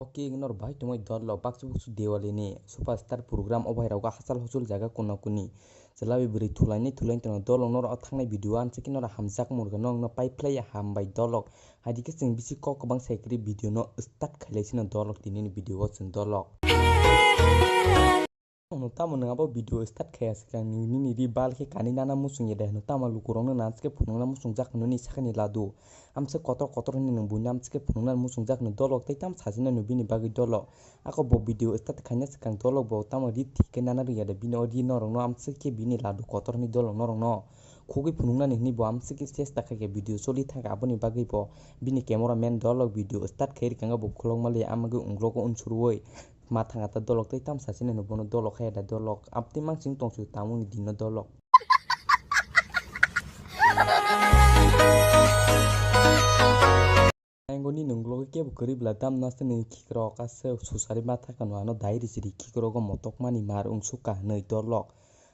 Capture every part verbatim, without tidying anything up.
Ok, norok bai tongwi dolok baksu buksu Diwali ni superstar program o bai rok hachal huchul jaga kuna kuni chwla bai bwrwi thulainai thulainai tongo dolok norok o thangnai video o amchike norok hamjak murga norok no pai phlai hambai dolok. Hai dikhe chwng bisi kok kwbang sai kwrwi video no start khailai sino dolok tini ni video o chwng dolok. Nwng tamo nwng abo video start khaya swkang nini ri bal khe kanwi nana muchung ya de hwno tamo lukurokno nang swkhe phunukna muchungjak hwnwi sakani ladu. Amswk kotor kotor hwnwi nwng buino amswk khe phunukna muchungjak hwnwi dolok tei tamo sajinai hwnwi bini bagwi dolok. Ako bo video start khaina swkang dolok bo tamo ri thik khe nana rwya de bini o ri norokno amswk khe bini ladu kotor hwnwi dolok norokno khugwi phunuknani hwnwi bo amswk khe chesta khaikhe video choli thangkha aboni bagwi bo bini camera man dolok video start khai rwkha bo khulokma le amagwi unglogo unsurwi. Ma thanga ta dolok tei tam sachine no bono dolok hai da dolok. Abtwi mansing tongsu tamoni dino dolok. Angoni nunglo kebo kwrwi bla dam nasta ni khikrok ase susari ma thaka no ano dai ri siri khikrok o motok mani mar ungsu ka hwnwi dolok.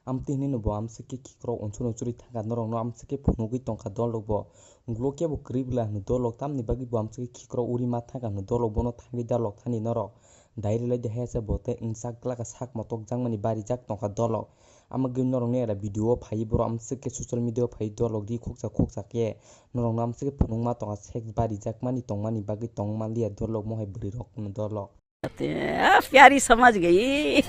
Amtwi hwnwi no bo amswk khe khikrok unsuri unsuri thangkha norokno amswk khe phunugwi tongkha dolok bo. Ulo kebo kwrwi bwla hwno dolok tamni bagwi bo amswk khe khikrok uri ma thangkha hwno dolok bono thangwi dalok thani norok. Dai rwlai de haya se bo tei wngchak glak sak motok jakmani barijak tongkha dolok. Amagwi norokni era video o phaiwi borok amswk khe social media o phaiwi dolok ri khuksa khuksa khe norokno amswk khe phunukma tongkha sek barijakmani tongmani bagwi tongma liya dolok mohai bwrwirok hwno dolok. Ah, pyari samajh gayi.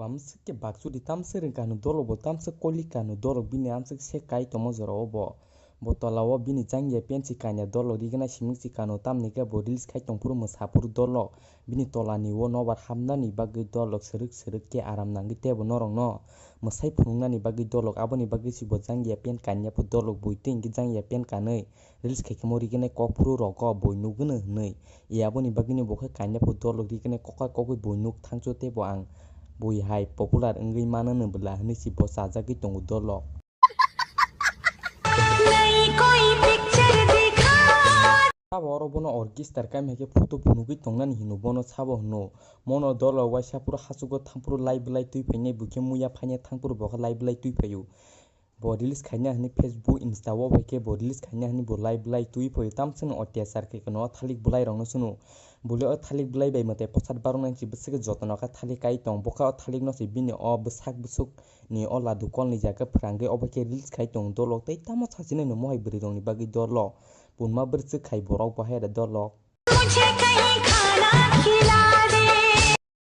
Amswk khe baksu di tamswk rwng kanu dolok bo tamswk koli kanu dolok bini amswk se kai tongma jora o bo. Bo tola o bini jangya pen si kanya dolok rigna siming si kanu tamni khe bo reels khai tongphuru mwsapuru dolok. Bini tolani o nobar hamnani bagwi dolok srwk srwk khe aram nangwi tebo norokno mwsai phunuknani bagwi dolok aboni bagwi si bo jangya pen kanya phu dolok bui twi hwnkhe jangya pen kanwi reels khai khemo rignai kokphuru rogo bui nugwino hwnwi. E aboni bagwino bo khe kanya phu dolok rignai kokai kokwi bui nuk thangcho tebo ang bui hai popular wngwi mano bwla hwnwi si bo chajagwi tongo dolok. Sabo oro bono orchestra kaima hai khe photo phunugwi tongnani hino bono sabo hino. Mono dolo waisa phuru hachugo thangphuru lai bwlai twi phainai bwkhe muya phaina thangphuru bo khe lai bwlai twi phaio. Bo reels khaina hwnwi Facebook, Insta o bai khe bo reels khaina hwnwi bo lai bwlai twi phaio. Tamswkno otyachar khe kwno thalik bwlai rokno swno. Bole o thalik bwlai bai mwtai pochad baroknani si bwswk khe jotono khe thalik kai tong. Bo khe o thalikno se bini o bwsak bwswk ni o ladu kolni jaga phwrangwi obo khe reels khai tong dolok tei tamo sachinai no mohai bwrwi rokni bagwi dolok punma bwrchwk khai borok bo hai da dolok.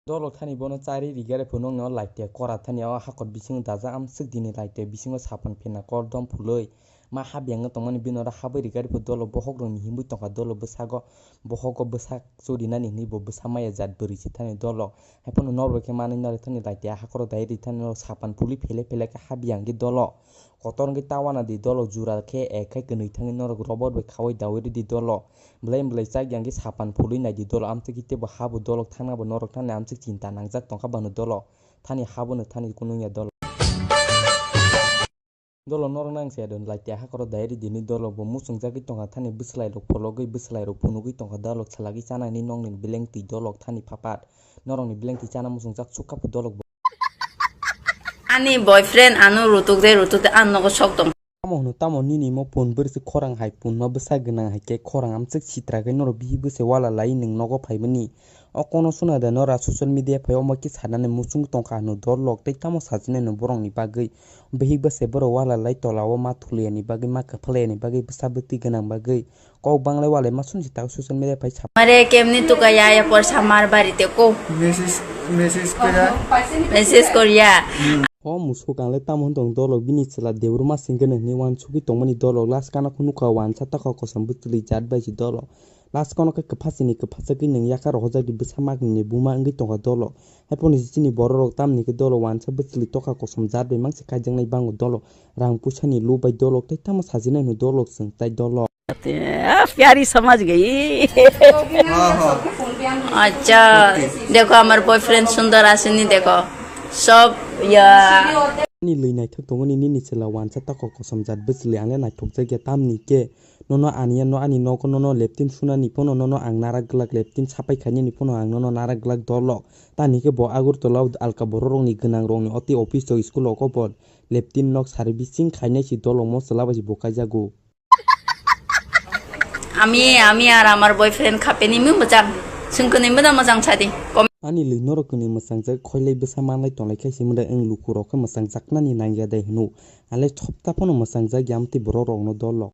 Dolok thani bono chari rigare phunukno laite kora thani o hakor bisingo daja amswk dini laite bisingo sapan phina kordom phulwi ma habiyang tongmani bini oro habwi rigari phu dolok bohok rokni himwi tongkha dolok bwsago bohogo bwsak churinani hinwi bo bwsa maya jat bwrwi se thani dolok. Haiphano norok khe manwi norok thani laite a hakoro dai rithani norok sapan puli phele phele khe habiyang di dolo. Kotor wngwi tawana di dolo jura khe ek khai kwnwi thangwi norok robot bai khaui daui ridi dolo. Belai belai chak yang khe sapan puli nai di dolo amtwi khe tebo habo dolo thangna bo norok thani amtwi chinta nangjak tongkha bano dolo. Thani habo no thani kunung ya dolo. Dolo norok nang se don lai te hakoro diary dini dolo bo muchung jagwi tongkha thani bwslai rok phologwi bwslai rok phunugwi tongkha dolo salagwi chanani nokni beleng twi dolok thani phapat norokni beleng twi chana muchung jak sukha phu dolok bo. Ani boyfriend ano rutuk de rutuk de ang nogo sok tong. Tamo hwno tamo nini mo pun bwrwi se khorang hai pun no bwsa gwnang hai khe khorang amswk sitra khe norok bihik bwse wala lai nwng nogo phaimani. O kono suna da nora social media phai omo khe sanani muchung tongkha hwno dolok tei tamo sajinai no borokni bagwi. Bihik bwse borok wala lai tola o ma thuliyani bagwi ma kwphlai yani bagwi bwsa bwtwi gwnang bagwi kok banglai walai ma sumsi tak social media phai sa. Mare kemni tuka ya ya por samar bari te ko. Message message kora. Message kor ya. O musuk ang le tamo hwn tong dolok bini chwla debor ma sing gwnang hinwi wansugwi tongmani dolok last kana khe nukha wansa tokha kosom bwtwlwi jat bai si dolok. Last kono khe kwpha sini kwpha chagwi nwng yakha rohorjak di bwsa mak ni buma wngwi tongkha dolo. Haiphano chini borok rok tamni khe dolo wansa bwchwlwi tokha kosom jat bai mangse kaijaknai bango dolo rang puisa ni lob bai dolok tei tamo sajinai hwno dolok chwng tai dolo. Ah, pyari samajh gayi. Acha, dekho amar boyfriend sundor asini dekho. Sob ya. Ani lwi naithok tongoni nini chwla wansa takhuk kosom jat bwchwlwi, ang le naithokjak ya tamni khe. Nono aniya no ani nogo nono leptin sunani phano nono ang narak glak, leptin sapai khainani phano ang nono narak glak dolok. Tani khe bo Agartala o alka borok rokni gwnang rokni oti office o school rogo bo leptin nok servicing khainai si dolok mo chwla bai si bo kaijago. আমি আমি আর আমার বয়ফ্রেন্ড খাপেনি মু মজাং সুংকনি মদা মজাং সাদি কম Ani lwi norok kwnwi mwchangjak, khoilai bwsa manlai tonglai khe se mwdai wng lukurok khe mwchangjaknani nangya de hwno. Alai thopta phano mwchangjak ya amtwi borok rokno dolok.